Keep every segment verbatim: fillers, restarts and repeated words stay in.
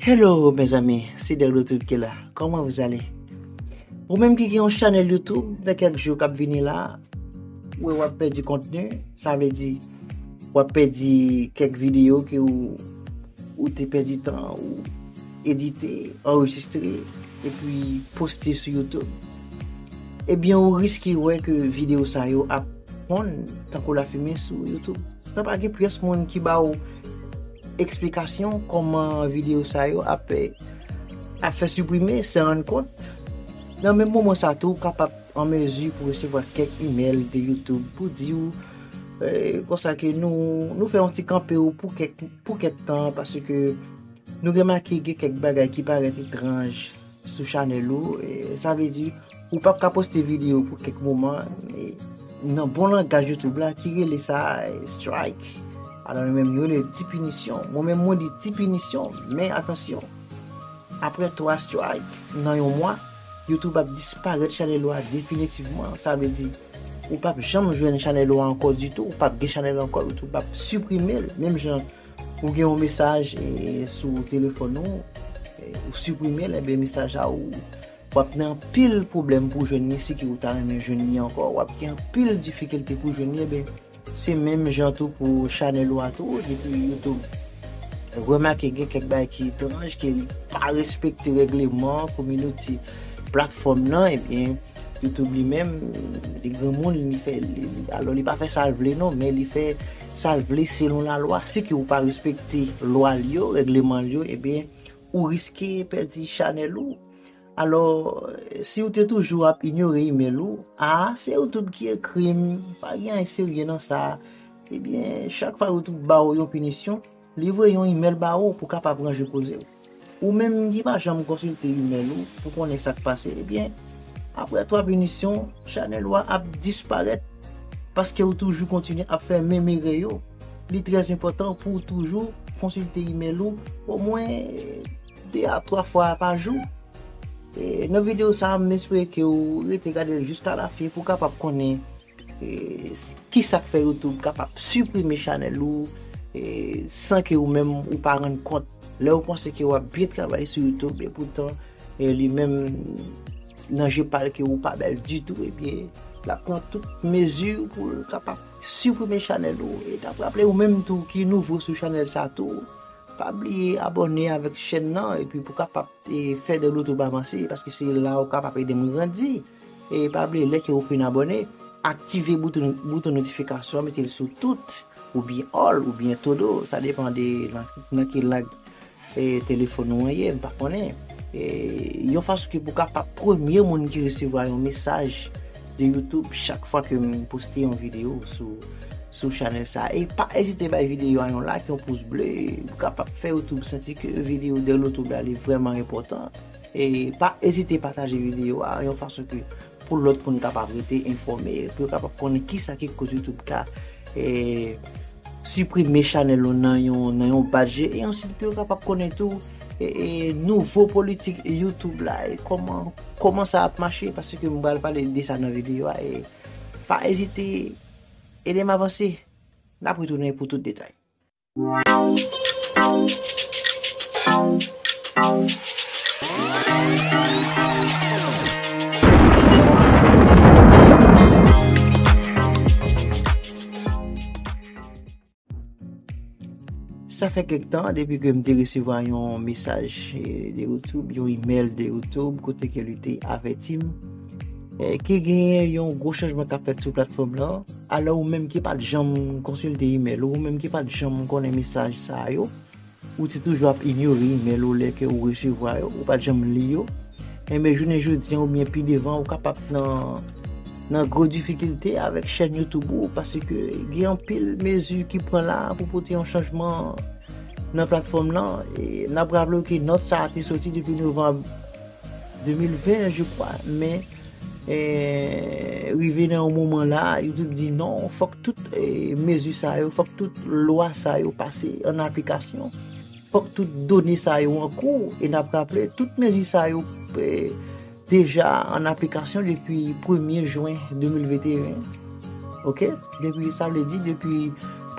Hello, mezanmi, se Dèlotoup ki la. Kòman vous allez? Ou menm ki gen yon chanèl YouTube, nan kèk jou k ap vini la, ou wè w ap pèdi kontni, sa vle di, w ap pèdi kèk videyo ke ou, ou te pèdi tan, ou edite, anrejistre, epi poste sou YouTube. Ebyen, ou riske wè ke videyo sa yo ap fonn tankou lafimen sou YouTube. Nan pa gen pyès moun ki ba w eksplikasyon kòman videyo sa yo ap, ap fè siprime san rann kont. Nan menm moman sa tou, ou kapab an mezi pou resevwa kèk imèl de YouTube pou di w, eh, konsa ke nou, nou fè yon ti kanpe w pou kèk, pou kèk tan, paske nou remake gen kèk bagay ki parèt etranj sou chanèl ou. E sa vle di, ou p ap ka poste videyo pou kèk moman, e nan bon langaj YouTube la, ki rele sa, e, strike. Alò, nou menm, nou rele ti pinisyon. Mwen menm, mwen di ti pinisyon, men atansyon, apre twa strike nan yon mwa, YouTube ap disparèt chanèl ou a definitivman. Sa vle di, ou p ap janm jwenn chanèl ou a ankò ditou, ou p ap gen chanèl ou ankò, YouTube ap siprime l. Menm jan ou gen yon mesaj, e, sou telefòn ou, e, ou siprime l, ebyen mesaj la, ou, w ap nan anpil pwoblèm pou w jwenn li, si ke ou ta renmen jwenn li ankò, w ap gen anpil difikilte pou w jwenn li, ebyen, se menm jan tou pou chanèl ou a tou, depi YouTube remake gen kèk bagay ki etranj, ke li pa respekte règleman kominote platfòm nan, ebyen, YouTube li menm, li granmoun, li fè, li, li, alò, li pa fè sa l vle non, men li fè sa l vle selon lalwa. Si ke ou pa respekte lwa l yo, règleman l yo, ebyen, ou riske pèdi chanèl ou. Alò, si ou te toujou ap inyore imèl ou, a, se YouTube ki ekri m, pa gen anyen serye nan sa. Ebyen, chak fwa YouTube ba w yon pinisyon, li voye yon imèl ba ou pou kapab ranje koze w. Ou menm ki pa janm konsilte imèl ou pou konnen sa k pase, ebyen, apre twa pinisyon, chanèl ou a ap disparèt paske ou toujou kontinye ap fè menm erè yo. Li trè enpòtan pou w toujou konsilte imèl ou omwen de a twa fwa pa jou. E nan videyo sa a, m espere ke w rete gade l jiska lafen pou w kapab konnen, e, s-, ki sa k fè YouTube kapab siprime chanèl ou, e, san ke ou menm ou pa rann kont. Lè ou panse ke w ap byen travay sou YouTube, e poutan, e, li menm, nan je pa l ke ou pa bèl ditou, ebyen, l ap pran tout mezi pou l kapab siprime chanèl ou. E n ap raple ou menm tou ki nouvo sou chanèl sa tou, pa bliye abòne avèk chèn nan, epi pou kapab, e, fè Dèlotoup avanse, paske se la ou kapab ede m grandi. E pa bliye, lè ke ou fin abòne, aktive bouton, bouton notifikasyon, mete l sou tout, oubyen all, oubyen todo, sa depann de nan, nan ki lang, e, telefòn ou an ye, m pa konnen. E, yon fason ke pou kapab premye moun ki resevwa yon mesaj de YouTube chak fwa ke m poste yon videyo sou, sou chanèl sa. E pa ezite bay videyo a yon like, yon pous ble, pou kapab fè YouTube santi ke videyo Dèlotoup la li vrèman enpòtan. E pa ezite pataje videyo a yon fason ke pou lòt moun kapab rete enfòme, pou yo kapab konnen kisa ki koz YouTube ka, e, siprime chanèl ou nan yon, nan yon bat je, e answit pou yo kapab konnen tou, e, e, nouvo politik YouTube la, e kòman, kòman sa ap mache, paske m pral pale de sa nan videyo a, e pa ezite ede m avanse, n ap retounen pou tout detay. Sa fè kèk tan depi ke m te resevwa yon mesaj, eh, de YouTube, yon imèl de YouTube, kote ke li te avèti m, eh, ke genyen yon gwo chanjman k ap fèt sou platfòm lan. Alò, ou menm ki pa t janm konsilte imèl ou, ou menm ki pa t janm konnen mesaj sa yo, ou te toujou ap inyore imèl ou lè ke ou resevwa yo, ou pa t janm li yo. Enben, jounen jodi a oubyen pi devan, ou kapab nan, nan gwo difikilte avèk chèn YouTube ou, paske gen anpil mezi ki pran la pou pote yon chanjman nan platfòm lan. E n ap raple w ke nòt sa a te soti depi novanm de mil ven, je kwa, men, eh, rive nan yon moman la, YouTube di non, fòk tout, eh, mezi sa yo, fòk tout lwa sa yo pase an aplikasyon. Fòk tout done sa yo an kou, e n ap raple, tout mezi sa yo, eh, deja an aplikasyon depi premye jen de mil venteyen. Oke? Depi, sa vle di, depi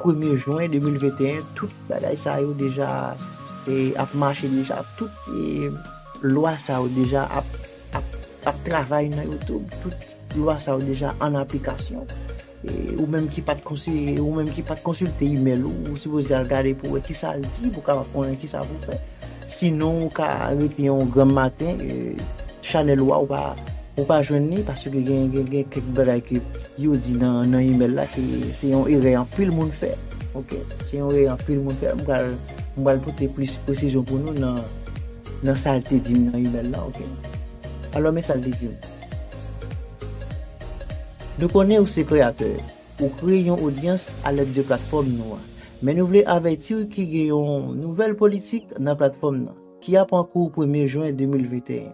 premye jen de mil venteyen, tout bagay sa yo deja e, ap mache deja, tout, e, lwa sa yo deja ap, ap, ap travay nan YouTube, tout lwa sa yo deja an aplikasyon. E, ou menm ki pa t konsi-, ou menm ki pa t konsilte imèl ou, ou sipoze al gade pou wè kisa l di, pou w kapab konnen kisa pou w fè. Sinon, ou ka rete yon granm maten, e, chanèl ou a, ou pa, ou pa jwenn li, paske gen, gen, gen kèk bagay ke yo di nan, nan imèl la, ke se yon erè anpil moun fè. Oke? Se yon erè anpil moun fè. M pral, m pral pote plis presizyon pou nou nan, nan sa l te di m nan imèl la, oke? Alò, men sa l te di m. Nou konnen ou se kreyatè. Ou kreye yon odyans alèd de platfòm nou an. Men nou vle avèti w ki gen yon nouvèl politik nan platfòm nan, ki ap an kou premye jen de mil venteyen.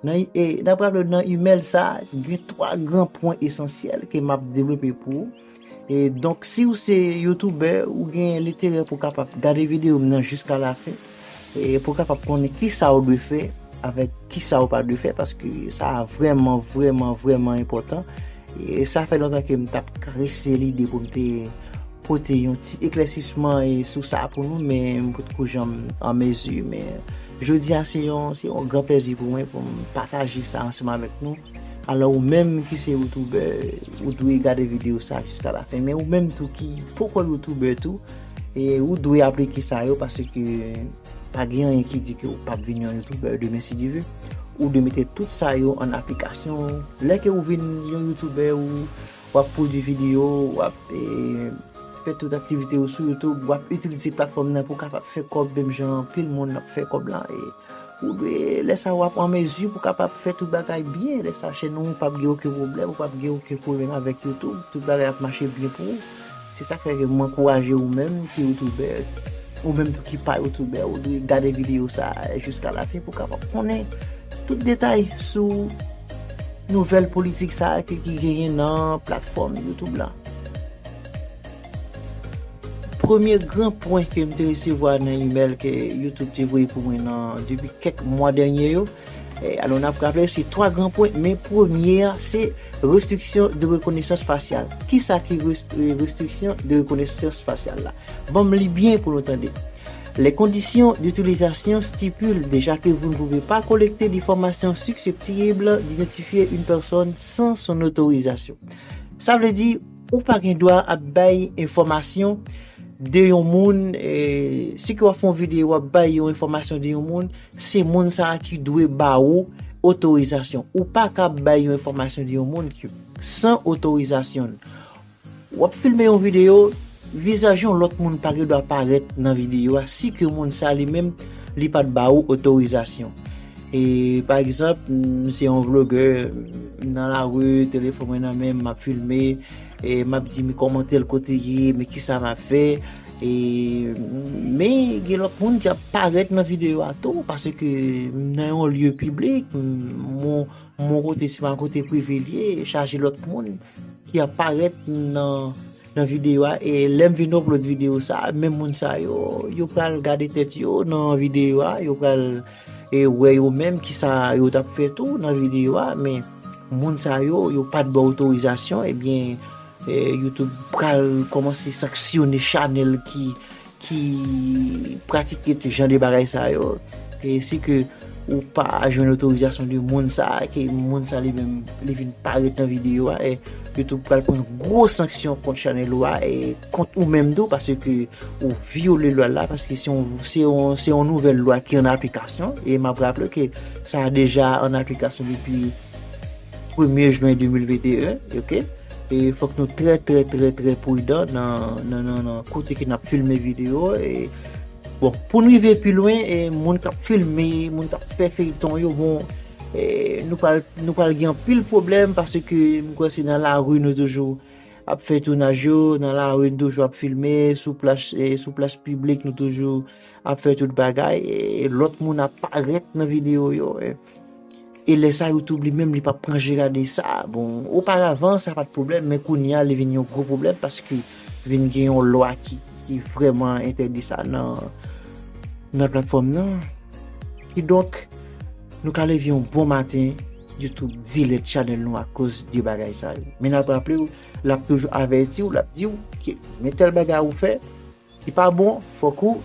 Nan, e, n ap raple w nan imèl sa a, gen twa gran pwen esansyèl ke m ap devlope pou ou. E donk, si w se youtubè, ou gen lenterè pou w kapab gade videyo m nan jiska lafen, e pou w kapab konnen kisa w dwe fè avèk kisa w pa dwe fè, paske sa a vrèman, vrèman, vrèman enpòtan. E sa fè lontan ke m t ap karese lide pou m te pote yon ti eklèsisman e sou sa pou nou, men m potko janm an mezi. Men jodi a, se yon, se yon gran plèzi pou mwen pou m pataje sa ansanm avèk nou. Alò, ou menm ki se youtubè, ou dwe gade videyo sa jiska lafen. Men ou menm tou ki poko youtubè tou, e ou dwe aplike sa yo, paske pa gen anyen ki di ke ou p ap vin yon youtubè demen, si Dye vle. Ou dwe mete tout sa yo an aplikasyon. Lè ke ou vin yon youtubè, ou, w ap pwodui videyo, w ap, e, fè tout aktivite ou sou YouTube, w ap itilize platfòm nan pou w kapab fè kòb menm jan anpil moun ap fè kòb lan. E ou dwe, lè sa a, w ap an mezi pou w kapab fè tout bagay byen. Lè sa a, chèn ou p ap gen okenn pwoblèm, ou p ap gen okenn pwoblèm avèk YouTube. Tout bagay ap mache byen pou ou. Se sa k fè ke m ankouraje ou menm ki youtubè, ou menm tou ki pa youtubè, ou dwe gade videyo sa a jiska lafen pou w kapab konnen tout detay sou nouvèl politik sa a ki, ki genyen nan platfòm YouTube la. Premye gran pwen ke m te resevwa nan imèl ke YouTube te voye pou mwen nan, depi kèk mwa dènye yo, e, alò, n ap raple, se twa gran pwen, men premye a, se restriksyon de rekonesans fasyal. Kisa ki rest-, e, restriksyon de rekonesans fasyal la? Ban m li byen pou nou tande. Les conditions d'utilisation stipulent déjà que vous ne pouvez pas collecter d'informations susceptibles d'identifier une personne sans son autorisation. Sa vle di, ou pa gen dwa ap bay enfòmasyon de yon moun, e, si ke w ap fè yon videyo, w ap bay yon enfòmasyon de yon moun, se moun sa a ki dwe ba ou otorizasyon. Ou pa ka bay yon enfòmasyon de yon moun ki, san otorizasyon l. W ap filme yon videyo, vizaj yon lòt moun pa gen dwa parèt nan videyo a, si ke moun sa li menm, li pa t ba ou otorizasyon. E, pa egzanp, m se yon vlogè, m nan lari, telefòn mwen nan men m, m ap filme, e m ap di m kòman tèl kote ye, men kisa m ap fè. E, men gen lòt moun ki ap parèt nan videyo a tou, paske m nan yon lye piblik, m, m, m yon kote, se pa yon kote prive l ye, chaje lòt moun ki ap parèt nan, nan videyo a. E lè m vin upload videyo sa, menm moun sa yo, yo pral gade tèt yo nan videyo a, yo pral, e, wè yo menm kisa yo t ap fè tou nan videyo a, men moun sa yo, yo pa t ba w otorizasyon, ebyen, e, YouTube pral kòmanse sanksyone chanèl ki, ki pratike jan de bagay sa yo. E si ke ou pa jwenn otorizasyon de moun sa, ke moun sa li menm, li vin parèt nan videyo a, e YouTube pral pran gwo sanksyon kont chanèl ou a, e kont ou menm tou, paske ou vyole lwa la, paske se yon, se yon, se yon nouvèl lwa ki an aplikasyon, e m ap raple ke sa deja an aplikasyon depi premye jen de mil venteyen, oke? E fòk nou trè, trè, trè, trè pridan nan, nan, nan, nan kote ke n ap filme videyo. E, bon, pou n rive pi lwen, e moun k ap filme, moun k ap fè feyton yo, bon, e nou pral, nou pral gen anpil pwoblèm, paske m kwè se nan lari nou toujou ap fè tounaj yo, nan lari nou toujou ap filme, sou plas, e sou plas piblik nou toujou ap fè tout bagay, e lòt moun ap parèt nan videyo yo, e, e lè sa YouTube li menm li p ap pran jera de sa. Bon, oparavan sa pa t pwoblèm, men kounye a li vin yon gwo pwoblèm paske vin gen yon lwa ki, ki vrèman entèdi sa nan, nan platfòm nan. Kidonk, nou ka leve yon bon maten, YouTube delete chanèl nou akoz de bagay sa yo. Men n ap raple w, l ap toujou avèti w, l ap di w ke men tèl bagay ou fè, li pa bon, fòk ou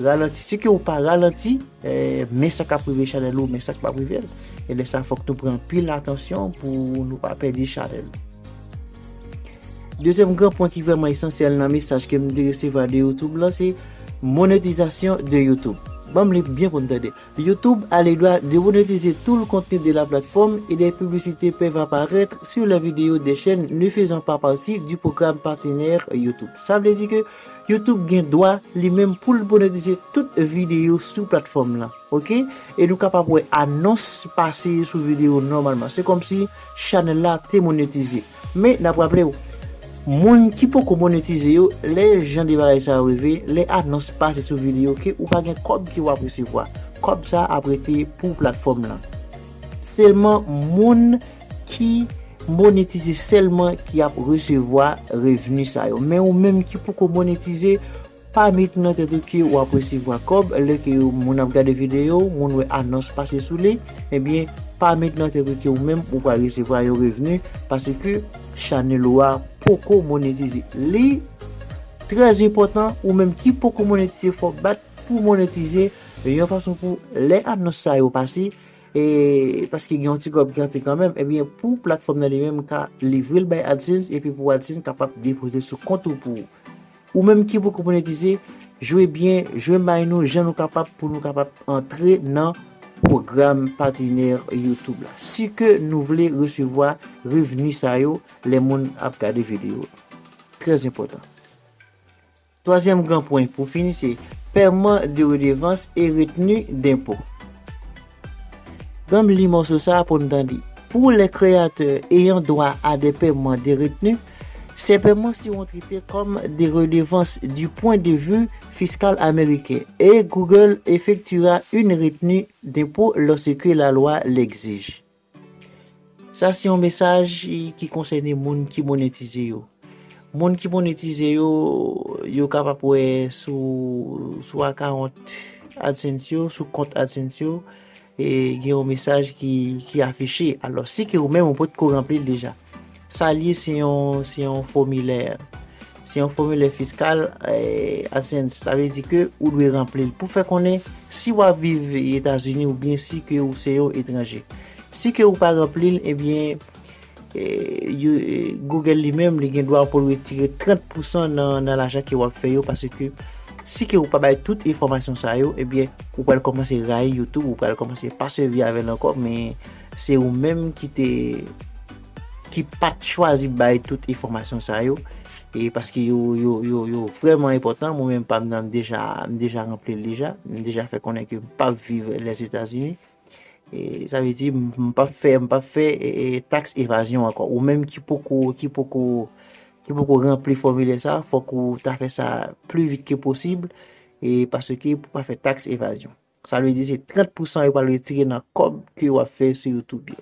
ralanti. Si ke ou pa ralanti, eh, men sa k ap rive chanèl ou, men sa k p ap rive l. E lè sa, fòk nou pran anpil atansyon pou nou pa pèdi chanèl. Dezyèm gran pwen ki vrèman esansyèl nan mesaj ke m te resevwa de YouTube lan, se monetizasyon de YouTube. Ban m li byen pou n tande. YouTube a le droit de monétiser tout le contenu de la plateforme et des publicités peuvent apparaître sur les vidéos des chaînes ne faisant pas partie du programme partenaire YouTube. Sa vle di ke YouTube gen dwa li menm pou l monetize tout videyo sou platfòm lan. Oke? E nou kapab wè anons pase sou videyo nòmalman. Se kòmsi chanèl la te monetize. Men, n ap raple w, moun ki poko monetize yo, lè jan de bagay sa yo rive, lè anons pase sou videyo ke ou pa gen kòb ke w ap resevwa. Kòb sa ap rete pou platfòm lan. Sèlman moun ki monetize sèlman ki ap resevwa revni sa yo. Men ou menm ki poko monetize, pa met nan tèt ou ke w ap resevwa kòb lè ke moun ap gade videyo, moun wè anons pase sou li, ebyen, pa met nan tèt ou ke ou menm ou pral resevwa yon revni paske chanèl ou a poko monetize. Li trè enpòtan, ou menm ki poko monetize, fò w bat pou monetize yon fason pou lè anons sa yo pase, e paske gen yon ti kòb ki antre kanmenm, ebyen, pou platfòm nan li menm ka livre l bay AdSense, epi pou AdSense kapab depoze sou kont ou pou ou. Ou menm ki poko monetize, jwe byen, jwe bay nou jan nou kapab pou nou kapab antre nan pwogram patenè YouTube la. Si ke nou vle resevwa revni sa yo lè moun ap gade videyo. Trè enpòtan. Twazyèm gran pwen pou fini, se paiement de redevances et retenues d'impôts. Ban m li mòso sa a pou n tande. Pour les créateurs ayant droit à des paiements de retenue, ces paiements seront traités comme des redevances du point de vue fiscal américain et Google effectuera une retenue d'impôt lorsque la loi l'exige. Sa se yon mesaj ki konsène moun ki monetize yo. Moun ki monetize yo, yo kapab wè sou, sou account AdSense yo, sou kont AdSense yo, e gen yon mesaj ki, ki afiche. Alò, si ke ou menm ou potko ranpli l deja, sa l ye se yon, se yon fòmilè. Se yon fòmilè fiskal, eh, AdSense. Sa vle di ke ou dwe ranpli l. Pou fè konnen si w ap viv Etazini oubyen si ke ou se yon etranje. Si ke ou pa ranpli l, ebyen, eh, yo, eh, Google li menm, li gen dwa pou l retire trant pousan nan, nan lajan ke w ap fè yo, paske si ke ou pa bay tout enfòmasyon sa yo, ebyen, ou pral kòmanse rayi YouTube, ou pral kòmanse pa sèvi avè l ankò, men se ou menm ki te, ki pa t chwazi bay tout enfòmasyon sa yo, e paske yo, yo, yo, yo vrèman enpòtan. Mwen menm pa m nan, m deja, m deja ranpli l deja, m deja fè konnen ke m p ap viv Lèzetazini. E sa vle di, m, m p ap fè, m p ap fè, e, e, taks evazyon ankò. Ou menm ki poko, ki poko, ki poko ranpli fòmilè sa, fòk ou ta fè sa pli vit ke posib, e paske pou pa fè taks evazyon. Sa vle di se trant pousan yo pral retire nan kòb ke w ap fè sou YouTube yo.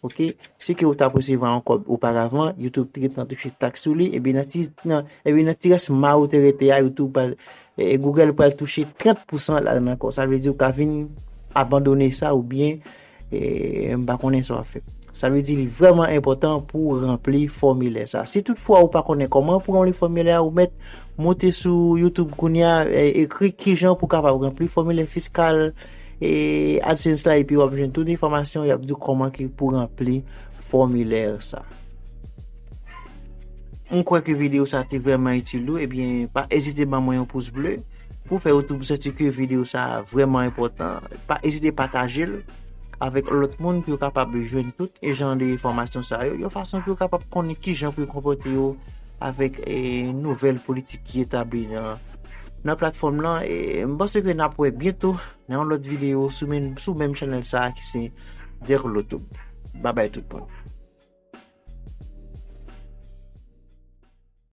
Oke? Si ke ou t ap resevwa yon kòb oparavan, YouTube te gentan touche taks sou li, epi nan ti, nan, epi nan ti rès ma ou te rete a, YouTube pral, e, Google pral touche trant pousan ladan ankò. Sa vle di ou ka vin abandone sa oubyen, e, m pa konnen sa w ap fè. Sa vle di li vrèman enpòtan pou w ranpli fòmilè sa. Si toutfwa ou pa konnen kòman pou ranpli fòmilè a, ou mèt monte sou YouTube kounye a, e, ekri kijan pou w kapab ranpli fòmilè fiskal, e, AdSense la, epi w ap jwenn tout enfòmasyon, y ap di w kòman ki pou ranpli fòmilè sa. M kwè ke videyo sa te vrèman itil ou, ebyen, pa ezite ban mwen yon pous ble pou fè YouTube santi ke videyo sa vrèman enpòtan. Pa ezite pataje l avèk lòt moun pou yo kapab jwenn tout e jan de enfòmasyon sa yo, yon fason pou yo kapab konnen kijan pou yo konpòte yo avèk, e, nouvèl politik ki etabli nan, nan platfòm lan. E m panse ke n ap wè byento nan yon lòt videyo sou men, sou menm chanèl sa a ki se Derlo Tube. Babay tout moun.